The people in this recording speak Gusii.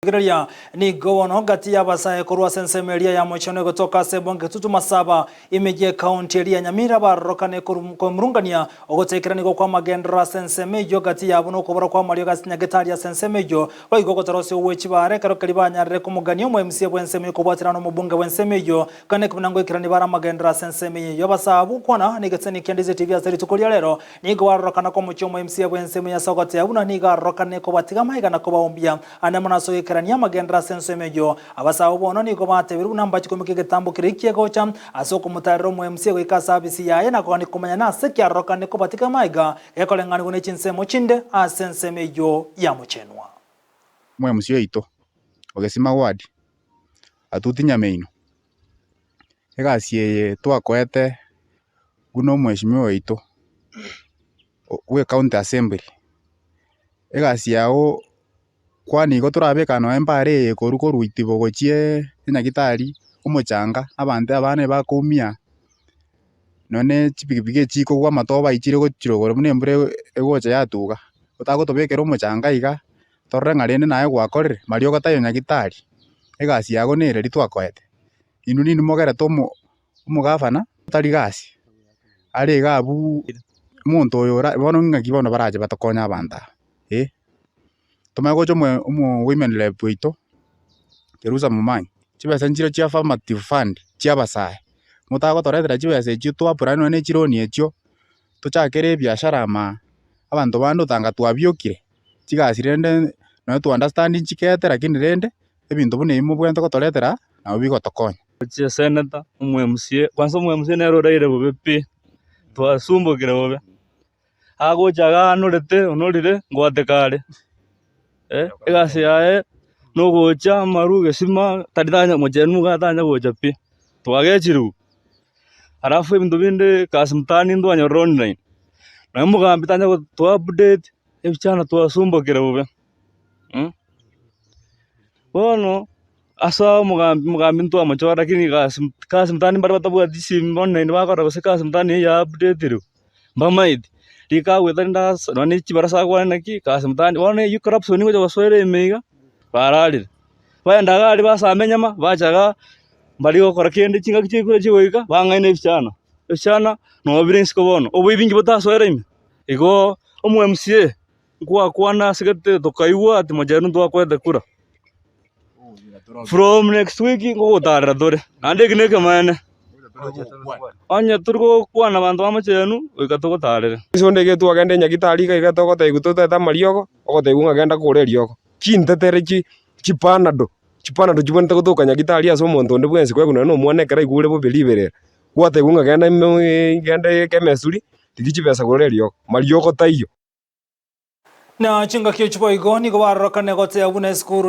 Rigereria, nigo bono gati y'abasae korwa ase ensemo eria ya mochenu egotoka ase ebonge Kitutu Masaba, ime y'ekaunti eria ya Nyamira barorokane kwemurungania ogotekeranigo nigo kw'amagenderero ase ensemo eyio gati yabo nokobora kw'amariogo ase nyagetari ase ensemo eyio boigo ogotarosia ogw'echibara ekero keria banyarire komogania omo-MC bw'ensemo eyio kobwaterana nomobunge bw'ensemo eyio Kane buna ngoikerania bare amagenderero ase ensemo eyio abasae abwo gokwana negeseni kia Ndizi TV ase rituko ria rero Nigo arorokana komochia omoimisia bw'ensemo ase ogoteeba buna nigo arorokane kobatiga amaiga na kobaombia ande mono ase ogoikerania amagenderero ase ensemo eyio. Abasaabo bono nigo batebire buna mbache koimokia egetambo keria ki'egocha ase okomotaarera omoimisia goika ase afisi yaye na kogania komanya nase ki arorokane kobatiga amaiga gekoreng'anigwa ne chinsemo chinde ase ensemo eyio yamochenwa. Omoimisia oito, ogesima ward, atuti nyameino. Egasi eye twakoete buna omweshimiwa oito bwe county assembly, egasi yago kwani igo torabeka nonye embara eye korwa korwa itibo gochia enyagitari, omochanga, abanto abana ebakoumia, nonye chipikipiki echi chikogwa amatobe aichire gochia rogoro buna embura egocha yatuga, otagotobekera omochanga iga, torore ng'a rende naye gwakorire, mariogo taiyo nyagitari, egasi yago nere riria twakoete. Inwe nintwe mogerete omo omogavana otari gasi, are iga abwo omonto oyo ora bono ng'aki bono barache batokonye abanto aba eh. Tomanye gocha omo omo women rep oito, Jerusa Momanyi, chibesa nchire chia affirmative fund chia abasae, motagotoretera chibesa echio twa apply nonye na chironi echio, tochakere ebiashara ama abanto bande otanga twabiokire. Chigasi rende nonye to understand nchikete lakini rende ebinto buna ebi mobwenerete gotoretera nabo bigotokonya. Gochia senator, omo MCA, kwanza omo MCA nere oraire bobe pi, twasumbokire bobe, agocha iga anorete onorire ngwateka are, egasi yaye nogocha amaru egesima tari tanya mochenu iga tanya gocha pi, twagechirigwe. Alafu ebinto binde kazi mtaani ntwanyorire online, nonya omogambi tanya gotoa update, ebichana twasumbokire bobe. Bono ase omogambi omogambi ntwamochora lakini gasi kazi mtaani mbare batabwati chisimi online bakora gose kazi mtaani eye ya updatirwe, mbamaeti. Rika agoeta rinde ase nonye ne chibarasa akwane naki kazi mtaani bono eywo corruption egocha gosoera ime iga, bararire. Baenda iga aria basamba enyama, bacha igaa mbari gokora kende chingaki chiaikure chigoika, bang'aina ebichana, ebichana noo bire isiko bono, oboibi inki botasoera ime? Igo omo MCA. Nkwakwana ase gete tokaigwa ati mochenu ntwakwete kura. From next week ngogotarera tore, naende eki nekemaene. Onye tori gokwana abanto ba mochenu, goika togotarere. Ase onde iga twagenda enyagitari iga iga togotebiwa totete amariogo, ogotebiwa ng'a genda kore eriogo. Chintetere chi chipanado, chipanado chibwenerete gotoka nyagitari ase omonto onde bwensi koegwa nonye na omwana ekero aigure bobe riberera, gwatebiwa ng'a genda genda ekemesuri, rigia chibesa gora eriogo, mariogo taiyo. Na chingaki echi boigo nigo barorokane goteba buna esukuru ya.